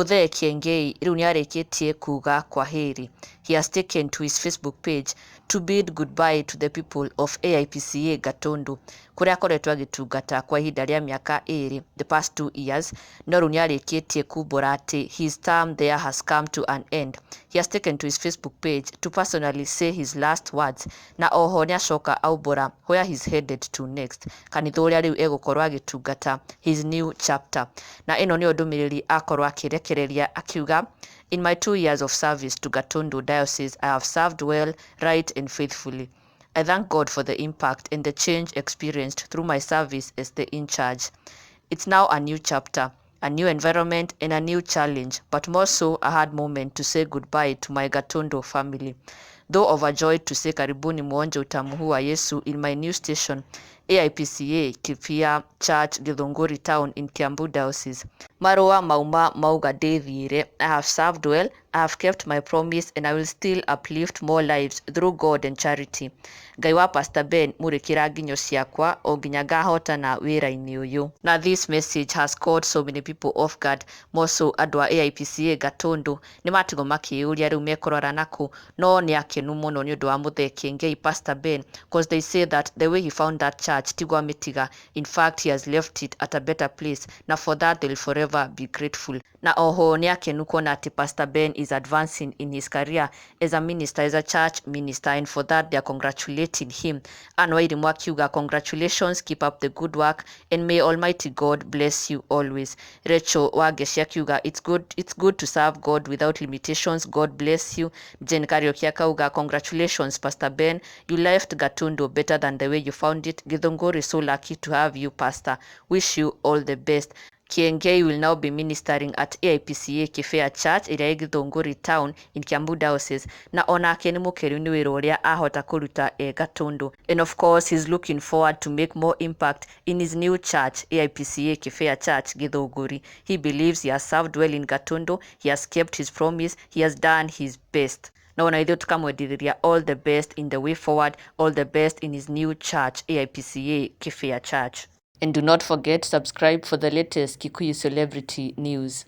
Muthee Kiengei rĩu nĩarĩkĩtie kuga kwaheri. He has taken to his Facebook page to bid goodbye to the people of AIPCA Gatundu, kũrĩa akoretwo agĩtungata kwa ihinda rĩa mĩaka 2, the past 2 years, no rĩu nĩarĩkĩtie kumbũra atĩ his term there has come to an end. He has taken to his Facebook page to personally say his last words, na oho nĩacoka aumbũra where he's headed to next, kanitha ũrĩa rĩu egũkorwo agĩtungata, his new chapter. Na ĩno nĩyo ndũmĩrĩri akorwo akĩrekereria akiuga, "In my 2 years of service to Gatundu Diocese, I have served well, right and faithfully. I thank God for the impact and the change experienced through my service as the in charge. It's now a new chapter, a new environment and a new challenge, but more so a hard moment to say goodbye to my Gatundu family. Though overjoyed to say karibuni muonje utamu huu wa Yesu in my new station, AIPCA Kibia Church, Githunguri Town in Kiambu Diocese. Marũa mauma mauga ndĩthiĩre. I have served well, I have kept my promise and I will still uplift more lives through God and charity. Ngai wa Pastor Ben, mũrĩkĩra nginyo ciakwa o nginya ngahotana wĩra-inĩ ũyũ." Na this message has caught so many people off guard, more so andũ a AIPCA Gatundu. Nĩ matigwo makĩyũria rĩu mekũrora nakũ, no nĩ akenu mũno nĩ ũndũ wa Muthee Kiengei, Pastor Ben, cause they say that the way he found that church tiguo amĩtiga. In fact, he has left it at a better place, na for that they will forever be grateful. Na oho nĩ akenu kuona atĩ Pastor Ben is advancing in his career as a minister, as a church minister, and for that they are congratulating him. Anne Wairimu akiuga, "Congratulations, keep up the good work and may Almighty God bless you always." Rachel Wangeci akiuga, It's good to serve God without limitations. God bless you." Jane Kariuki akauga, "Congratulations, Pastor Ben, you left Gatundu better than the way you found it. Githunguri is so lucky to have you, Pastor. Wish you all the best." Kiengei will now be ministering at AIPCA Kibea Church ĩrĩa ĩ Githũngũri Town in Kiambu Diocese, na onake nĩ mũkenu nĩ wĩra ũrĩa ahota kũruta e Gatundu, and of course he's looking forward to make more impact in his new church, AIPCA Kibea Church, Githũngũri. He believes he has served well in Gatundu, he has kept his promise, he has done his best, na ona ithuĩ tukamwendithĩria all the best in the way forward, all the best in his new church, AIPCA Kibea Church. And do not forget to subscribe for the latest Kikuyu celebrity news.